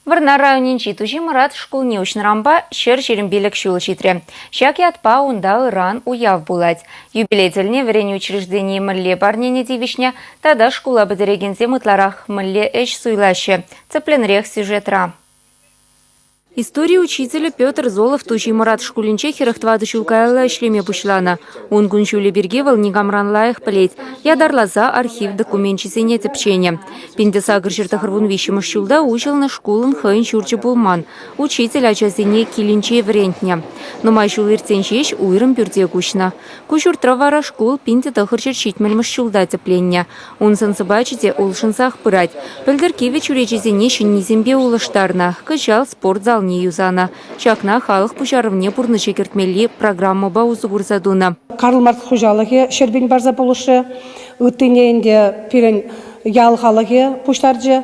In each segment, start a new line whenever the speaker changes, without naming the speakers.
Вӑрнар районӗнчи Туҫи Мӑрат шкулне уҫнӑранпа 125 ҫул ҫитрӗ. Ҫак ятпа унта ыран уяв пулать. Юбилей тӗлне вӗренӳ учрежденийӗ мӗнле парнене тивӗҫнӗ тата шкула пӗтерекенсем ытларах мӗнле ӗҫ суйлаҫҫӗ? Тӗплӗнрех сюжетра. Истори учителӗ Петр Золов Туҫи Мӑрат шкулӗнче 44 ҫул каялла ӗҫлеме пуҫланӑ. Ун кун-ҫулӗ пирки вӑл никамран лайӑх пӗлет, ятарласа архив докуменчӗсене тӗпченӗ. 1893 ҫулта уҫӑлнӑ шкулӑн хӑйӗн ҫурчӗ пулман, учитель ачасене килӗнче вӗрентнӗ. Нумай ҫул иртсен ҫеҫ уйрӑм пӳрте куҫнӑ. Ку ҫуртра вара шкул 1970 ҫулта тӗпленнӗ. Ун сӑн-сӑпачӗ те улшӑнсах пырать. Пӗлтӗр кивӗ чӳречесене ҫӗннисемпе улӑштарнӑ, кӑҫал спорт залне юсанӑ. Ҫакна халӑх пуҫарӑвне пурнӑҫа кӗртмелли программӑпа усӑ курса тунӑ.
Карл Маркс хуҫалӑхӗ 100 000 парса пулӑшрӗ. Ыттине ӗнтӗ пирӗн ял халӑхӗ пуҫтарчӗ.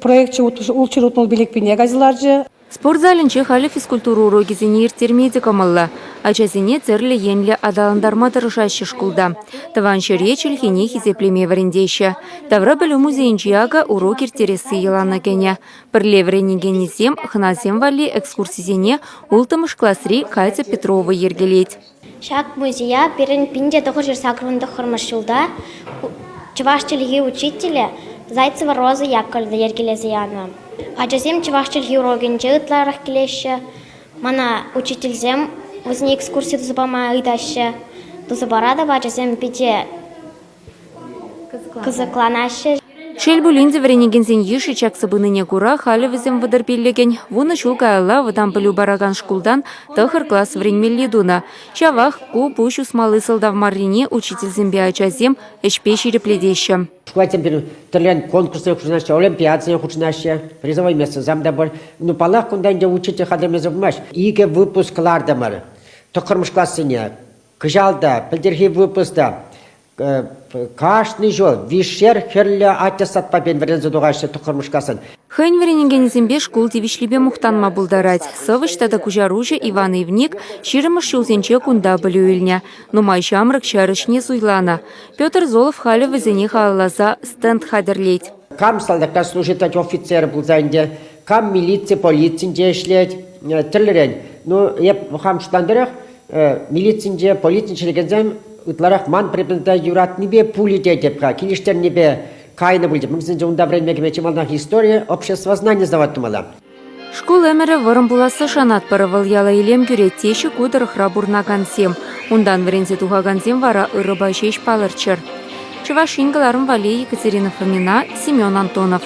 Проекчӗ 665 пине кайса ларчӗ.
Спорт залӗнче халӗ физкультура урокӗсене ирттерме те кӑмӑллӑ. Ачасене тӗрлӗ енлӗ аталантарма тӑрӑшаҫҫӗ шкулта. Тӑван ҫӗре, чӗлхене хисеплеме вӗрентеҫҫӗ. Тавра пӗлӳ музейӗнче акӑ урок ирттересси йӑлана кӗнӗ. Пӗрле вӗренекеннисем хӑнасем валли экскурсисене улттӑмӗш класри Катя Петрова йӗркелет.
Ҫак музея пирӗн 1989 ҫулта чӑваш чӗлхи учителӗ Зайцева Роза Яковлевна йӗркелесе янӑ. Ачасем чӑваш чӗлхи урокӗнче ытларах килеҫҫӗ. Мана учительсем вӗсене экскурси туса пама ыйтаҫҫӗ. Туса паратӑп, ачасем питӗ кӑсӑкланаҫҫӗ.
Шел пулин те вӗренекенсен йышӗ чакса пынине кура халӗ вӗсем 35-ӗн, вунӑ ҫул каялла вӑтам пӗлӳ паракан шкултан тӑхӑр класс вӗренмелли тунӑ. Ҫавах ку пуҫ усмалли сӑлтав маррине учительсемпе ачасем ӗҫпе ҫирӗплетеҫҫӗ.
Шкулсем пирӗн тӗрлӗрен конкурссене хутшӑнаҫҫӗ, олимпиадӑсене хутшӑнаҫҫӗ, призовой местӑсем те пур. Ну, паллах, кунта ӗнтӗ учитель хатӗрлемесӗр пулмасть. Икӗ выпуск кӑлартӑмӑр тӑххӑрмӗш классене. Кӑҫал та, пӗлтӗрхи выпуск та кашни ҫул виҫшер хӗрлӗ аттестатпа вӗренсе тухаҫҫӗ тӑххӑрмӗш класран.
Хӑйӗн вӗренекенӗсемпе шкул тивӗҫлипе мухтанма пултарать. Сӑвӑҫ тата куҫаруҫӑ Иван Ивник ҫирӗммӗш ҫулсенче кунта пӗлӳ илнӗ. Нумай ҫамрӑк ҫар ӗҫне суйланӑ. Петр Золов халӗ вӗсене халалласа стенд хатӗрлет.
Кам салтакра служит офицер пулса ӗнтӗ, кам милици полицинче ӗҫлет, тӗрлӗрен. Ну, эп хам шутланӑ тӑрӑх, милицинче, полицинче ӗҫлекенсем ытларах ман предмета юратнипе пулӗ тетӗп-ха, килӗштернипе кайнӑ пулчӗ. Мӗншӗн унта вӗренме кӗме чи малтанах истори, обществознание сдавать тумалла.
Шкул ӗмӗрӗ вӑрӑм пуласса шанатпӑр. Вӑл яла илем кӳрет теҫҫӗ ку тӑрӑхра пурӑнакансем. Унтан вӗренсе тухакансем вара ырӑпа ҫеҫ палӑрччӑр. Чӑваш Ен кӑларӑм валли Екатерина Фомина, Семен Антонов.